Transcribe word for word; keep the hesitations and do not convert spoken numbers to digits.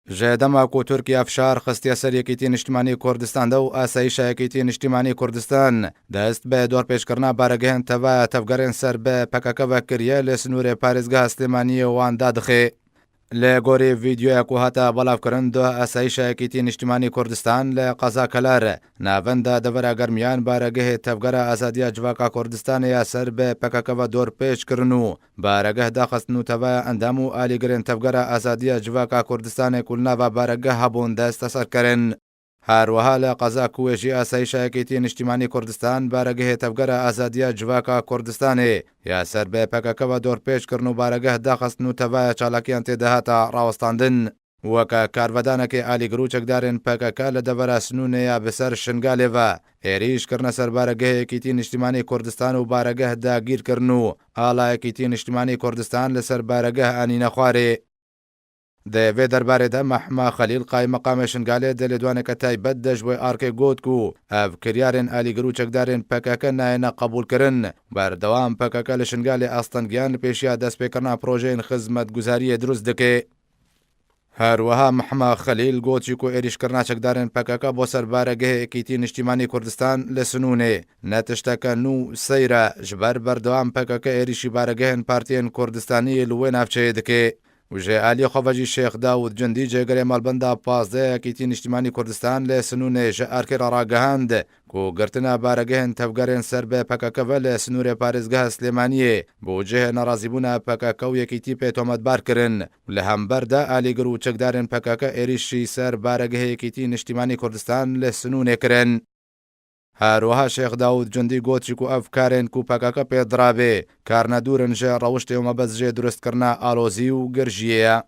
Ji dema ku Tirkiye fişar xistiye ser Yekîtî Niştimanî Kurdistan de û Asayîşa Yekîtî Niştimanî Kurdistan dest bi dorpêçkirina baregehên tevaya tevgerên ser bi P K K ve kiriye, li sinûrê parêzgeha Silêmaniyê wan dadixe. Li gorî vîdeoya ku hate belavkirin, doh Asayîşa Yekîtî Niştimanî Kurdistan li qeza Keler, navenda devera Germiyan, baregehê Tevgera Azadiya Civaka Kurdistanê ya ser bi P K K ve dorpêç kirin û baregeh daxistin û tevaya endam û alîgirên Tevgera Azadiya Civaka Kurdistanê ku li nava baregeh hebûn desteser kirin. Her wiha li qeza Kuwê jî Asayîşa Yekîtî Niştimanî Kurdistan baregehê Tevgera Azadiya Civaka Kurdistanê ya ser bi P K K ve dorpêç kirin û baregeh daxistin û tevaya çalakiyan tê de hate rawestandin. Weke karvedanekê alîgir û çekdarên P K K li devera Sinûnê ya bi ser Şingalê ve êrîş kirine ser baregehê Yekîtî Niştimanî Kurdistan û baregeh dagîr kirin û ala Yekîtî Niştimanî Kurdistan li ser baregeh anîne xwarê. Di vê derbarê de Mehma Xelîl, qaymeqamê Şingalê, di lêdwaneke taybet de ji wê arkê got ku ev kiryarên alîgir û çekdarên P K K nayêne qebûlkirin. Berdewam P K K li Şingalê astengiyan li pêşiya destpêkirina projeyên xizmetguzariyê dirust dike. Her wiha Mehma Xelîl got jî ku êrîşkirina çekdarên P K K bo ser baregehê Yekîtî Niştimanî Kurdistan li Sinûnê ne tişteke nû seyr e, ji ber berdewam P K K êrîşî baregehên partiyên Kurdistaniyê li wê navçeyê dike. Û ji aliyê xwe ve jî Şêx Dawûd Cundî, cêgirê malbenda pazdeh ya Yekîtî Niştimanî Kurdistan li Sinûnê, ji arkê re ragihand ku girtina baregehên tevgerên ser bi P K K ve li sinûrê parêzgeha Silêmaniyê bo cihê nerazîbûna P K K û Yekîtî pê tometbar kirin û li hember de alîgir û çekdarên P K K êrîşî ser baregehê Yekîtî Niştimanî Kurdistan li Sinûnê kirin. Her wiha Şêx Dawûd Cundî got jî ku ev karên ku P K K pê dirabê, karine dûr in ji rewiştê û mebest jê durustkirina alozî û girjiyê ye.